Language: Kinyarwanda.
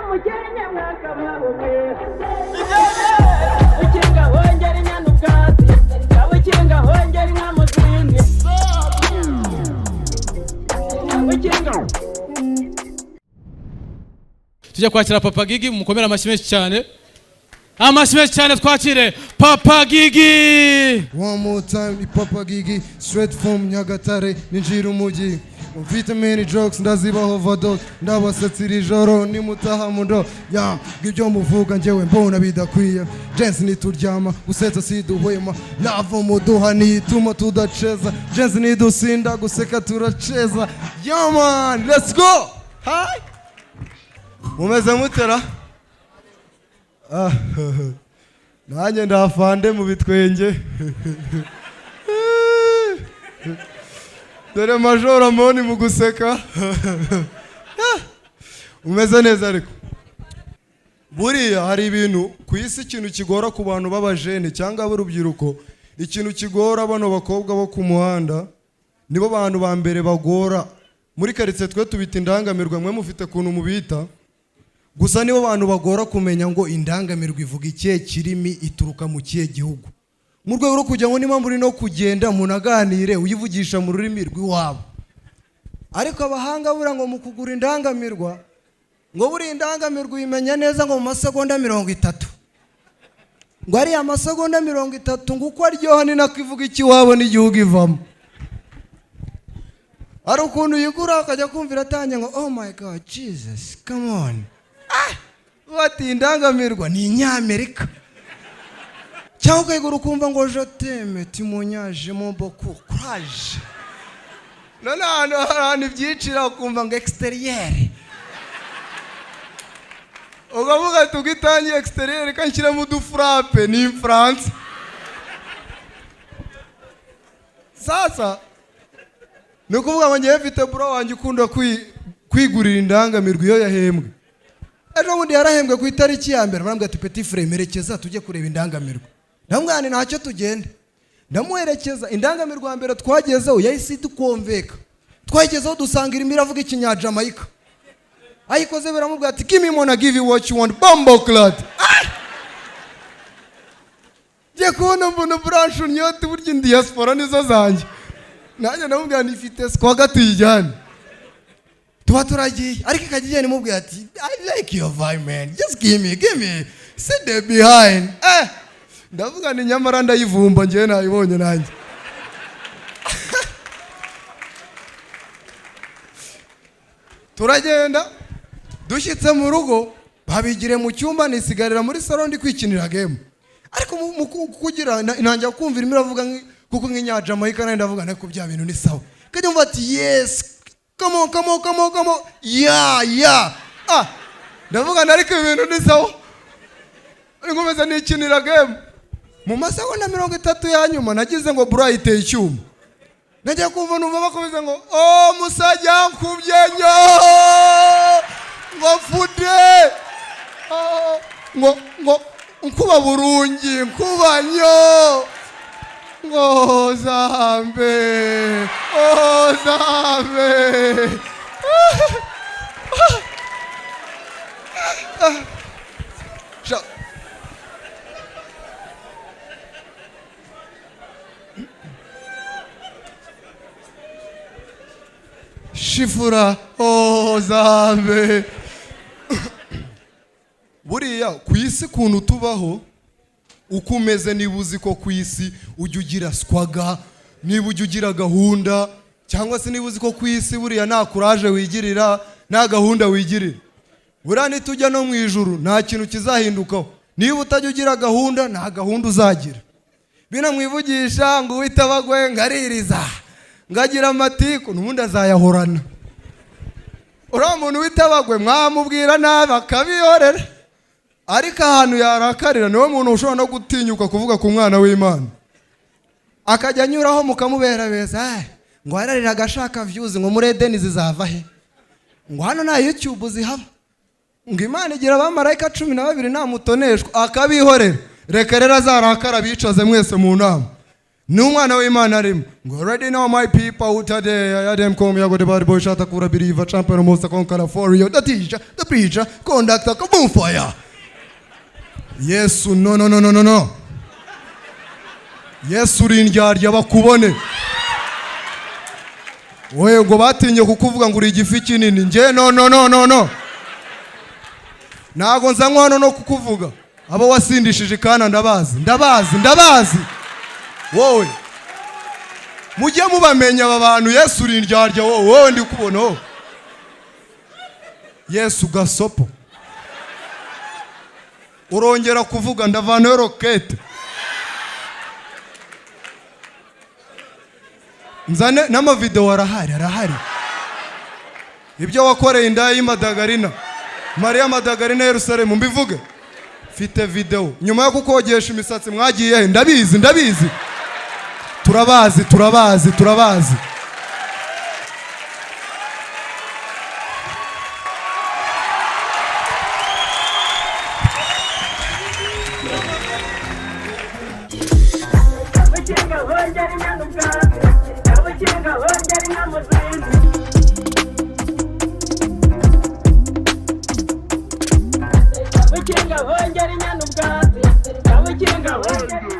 Umukenke mwakabaho mwe. Ukinga hongera inyana ubwatsi, ukinga hongera inka mu zindi, ukinga. Tujya kwakira Papa Gigi, mukomere amashyi menshi cyane, amashyi menshi cyane, twakire Papa Gigi. One more time, ni Papa Gigi, straight from Nyagatare, ninjira umujyi. Mfite many jokes, ndazibaho overdose, ndabasetsa iri joro, nimutaha mu ndo. Ya, ibyo muvuga njyewe mbona bidakwiye. Jensi nituryama, gusetsa siduhwema, love muduha nituma tudaceza. Jensi nidusinda, guseka turaceza. Yeah man, let's go! Hi! Mumeze mutera? Ah, nanjye ndafande mu bitwenge, dore Majoro Amoni mu guseka. Umeze neza. Ariko buriya hari ibintu ku isi, ikintu kigora ku bantu b'abajene cyangwa b'urubyiruko, ikintu kigora bano bakobwa bo ku muhanda, nibo bantu ba mbere bagora muri karitsiye. Twe tubita indangamirwa, mwe mufite ukuntu mubita, gusa nibo bantu bagora kumenya ngo indangamirwa ivuga ikihe kirimi, ituruka mu kihe gihugu, mu rwego rwo kugira ngo niba muri no kugenda munaganire uyivugisha mu rurimi rw'iwabo. Ariko abahanga buriya ngo mu kugura indangamirwa, ngo buriya indangamirwa uyimenya neza ngo mu masegonda 30, ngo ariya masegonda 30 ngo uko aryoha ni nako ivuga ikiwabo n'igihugu ivamo. Hari ukuntu uyigura ukajya kumvira atangiye ngo "Oh my God, Jesus, come on." Bati indangamirwa ni inyamerika. Cyangwa ukayigura ukumva ngo "Je t'aime, témoignage mon beaucoup courage". None ahantu hari ahantu ibyicira, ukumva ngo "extérieur", ukavuga ati ubwo itangiye "extérieur", reka nshyiremo udufurape, ni imfaransa. Sasa ni ukuvuga ngo ngewe mfite bro wanjye ukunda kwigurira indangamirwa iyo yahembwe. Ejo bundi yarahembwe ku itariki ya mbere, barambwira ati "Petit frère, merekeza tujye kureba indangamirwa." Ndamubwira nti "Ntacyo, tugende." Ndamuherekeza. Indangamirwa ya mbere twagezeho yahise idukomveka. Twayigezeho dusanga irimo iravuga ikinyajamayika. Ayikoze biramubwira ati "Give me money, give you what you want, bomboclaat." Ngiye kubona mbona branche unyoti, burya diaspora nizo zanjye. Nanjye ndamubwira nti ifite swagga, tuyijyane. Tuba turagiye, ariko ikajya igenda imubwira ati "I like your vibe, man, just give me, give me, sit there behind." Ndavuga ni nyamara ndayivumba, njyewe nayibonye nanjye. Turagenda, dushyitse mu rugo babigire mu cyumba, nisigarira muri salo ndi kwikinira game. Ariko kugira ntangira kumva irimo iravuga kuko nk'inyajamayika, nawe ndavuga ariko bya bintu ni sawa. Kajya mvuga ati "Yes, come on, come on, come on, come on, yeah yeah." Ah, ndavuga nti ariko ibi bintu ni sawa. Nkomeza nikinira game. Mu masegonda 30 ya nyuma nagize ngo bro ayiteye icyuma. Nagiye kumva numva bakomeza ngo "Oh, musajya nkubye nyo", ngo "Mfude". Oh, ngo "Nkuba burungi, nkuba nyo", ngo "Zambe, oh zambe". Sha. Shifura, oh zambe. Buriya ku isi ukuntu tubaho, uko umeze, niba uzi ko ku isi ujya ugira swagga, niba ujya ugira gahunda, cyangwa se niba uzi ko ku isi buriya nta courage wigirira, nta gahunda wigirira, buriya nitujya no mu ijuru nta kintu kizahindukaho. Niba utajya ugira gahunda, nta gahunda uzagira. Binamwivugisha ngo uwita abagwe, ngo aririza, ngo agira amatiku, n'ubundi azayahorana. Uriya muntu wita abagwe mwamubwira nabi akabihorera, ariko ahantu yarakarira niwe muntu ushobora no gutinyuka kuvuga ku mwana w'Imana, akajya anyuraho mukamubera beza. Ngo yarariraga ashaka views, ngo muri Edeni zizava he, ngo hano nta YouTube zihaba, ngo Imana igira abamarayika 12 nta mutoneshwa, akabihorera. Reka rero azarakara bicaze mwese mu nama. Ni umwana w'Imana arimo ngo already know my people out there, I them come here, go the bad boy shot akura believer, champion, most conqueror for you, the teacher, the preacher, conductor, kaboom, fire. Yesu, no, no, no, no, no, no. Yesu, uri indyarya, bakubone. Wowe ngo batinye kukuvuga ngo uri igifi kinini. Njye no, no, no, no, no, ntago nzanywa hano no kukuvuga. Abo wasindishije ikana ndabazi, ndabazi, ndabazi. Wowe mujye mubamenya aba bantu. Yesu, uri indyarya wowe. Wowe ndi kubona wowe. Yesu, gasopo, urongera kuvuga ndavanayo rokete nzane n'amavidewo. Arahari, arahari. Ibyo wakoreye indaya y'Imadagarina, Mariya Madagarina, Yerusalemu, mbivuge? Mfite videwo. Nyuma yo kukogesha imisatsi mwagiye he? Ndabizi, ndabizi. Turabazi, turabazi, turabazi. Abakinga bongera inyana ubwatsi, abakinga bongera inka mu zindi. Abakinga bongera inyana ubwatsi, abakinga bongera.